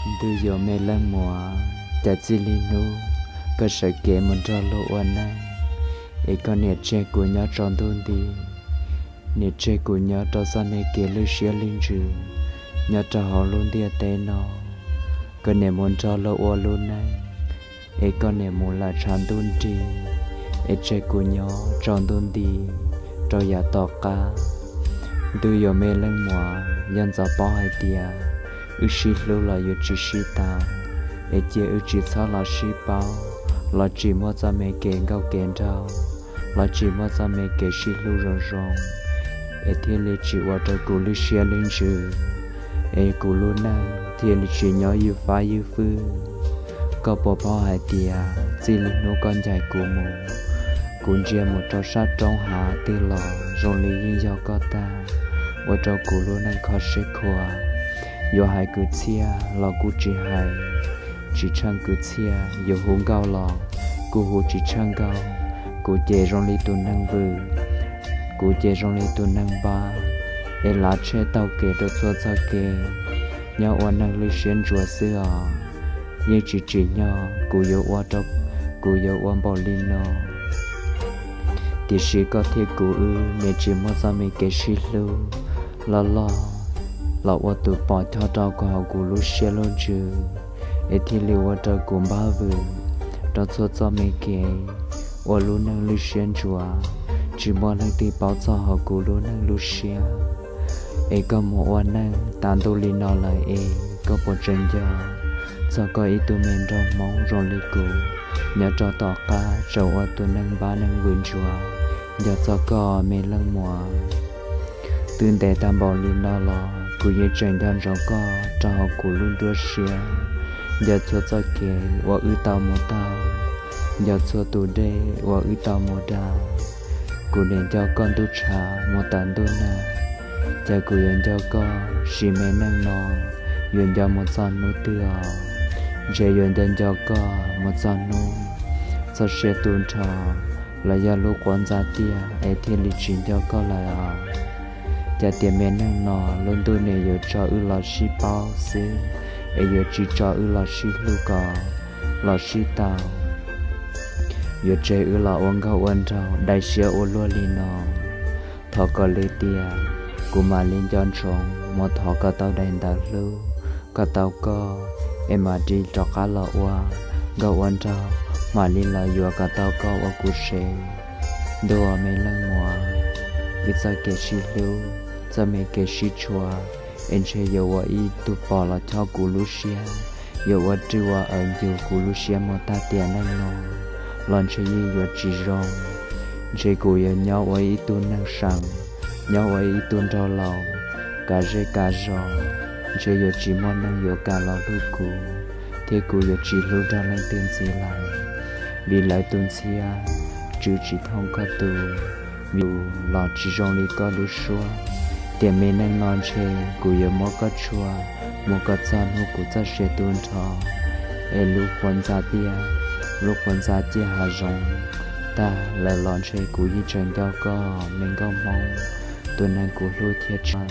Ntuj yuav me leej muam, cas txij li hnub koj sawv kev mus nrog luag ua neej, es koj niam tseg kuv nyob tsaus ntuj nti, niam tseg kuv nyob rau txoj me kev lwj siab lwj ntsws nyob rau hauv lub ntiaj teb no. Koj niam mus nrog luag ua lub neej, es koj niam mus lawm tshav ntuj nrig, es tseg kuv nyob tsaus ntuj nti rau yav tom qab. Ntuj yuav me leej muam, yog ntxov paub hais tias wb sib hlub los yuav tsis sib tau, es cia wb tsis txhob los sib paub, los tsis muaj txoj me kev nkauj kev nraug, los tsis muaj txoj me kev sib hlub zoo zoo, es thiaj li tsis ua rau kuv lwj siab lwj ntsws, es kuv lub neej thiaj li tsis nyob ywj fab ywj fwj. Koj puas paub hais tias txij li hnub koj ncaim kuv mus, kuv ntsia mus rau sab roob hav twg los zoo li yeej yog koj tag, ua rau kuv lub neej kho siab khuav. Yuav hais kwv txhiaj los kuj tsis hais, tsis tsheej kwv txhiaj, yuav hu nkauj los kuj hu tsis tsheej nkauj. Kuv ces zoo li tus neeg vwm, kuv ces zoo li tus neeg npab, es lav tsheb taug kev rau txhua txoj kev, nyob ua neeg lwj siab ntsuav xwb os. Yeej tsis tsim nyog kuv yuav ua rau, kuv yuav ua npaum li no. Tiam sis koj thiab kuv wb niaj tsis muaj txoj me kev sib hlub loj loj los ua tus pom chob rau kuv hauv kuv lub siab lub ntsws, es thiaj li ua rau kuv npab vwm rau txhua txoj me kev, ua lub neej lwj siab ntsuav, tsis muaj leej twg paub txog hauv kuv lub neej lub siab. Es koj mus ua neej tas ntuj li no lawm es koj puas tseem nco txog koj ib tug me nraug Hmoob zoo li kuv nyob rau tom qab tseem ua tus neeg npab neeg vwm ntsuav, nco txog koj me leej muam. Twb ntev tag npaum li no los kuv yeej tseem nco ntsoov koj rau hauv kuv lub nruab siab, nco txhua txoj kev uas wb tau mus taug, nco txhua tus dej uas wb tau mus da. Kuv niaj nco koj ntuj tshav mus tawm ntuj nag, cas kuv yuav nco koj sim me neej no, yuav nco mus txog hnub twg os? Ntshe yuav nco nco koj mus txog hnub txoj sia tu nrho, los yog lub quav ntxa tiaj es thiaj li tsis nco koj lawm os. Cas tias me neej no lub ntuj nim yuav tso wb los sib paub xwb, es yuav tsis tso wb los sib hlub kom los sib tau, yuav tseg wb los ua nkauj ua nraug dai siab ua luaj li no. Thov kom li tias kuv mam li nco ntsoov mus thov kom tau daim ntawv hlub, kom tau koj, es mam li rov qab los ua nkauj ua nraug, mam li los yuav kom tau koj ua kuv sev. Ntuj me leej muam, wb txoj kev sib hlub, txoj me kev sib tshua, es ntshe yuav ua ib tug pom los chob kuv lub siab, yuav ua rwj ua awv ncu kuv lub siab mus tag tiam neej no los ntshe yeej yuav tsis zoo. Ntshe kuv yuav nyob ua ib tug neeg seem, nyob ua ib tug nraug laus, kav zej kav zos, ntshe yuav tsis muaj neeg yuav kam los hlub kuv, thiab kuv yuav tsis hlub nrog leej twg ntxiv lawm, vim lawv tus ntxhiab tswv tsis thooj koj tus, vim los tsis zoo li koj lub suab. Tiam me neej no ntshe kuv yuav muab koj tshua mus kom txog hnub kuv txoj sia tu nrho, es lub quav ntxa tiaj, lub quav ntxa ciaj hav zoov tag lawm los ntshe kuv yeej tseem nco koj me nkauj Hmoob, tus neeg kuv hlub thiab tshua.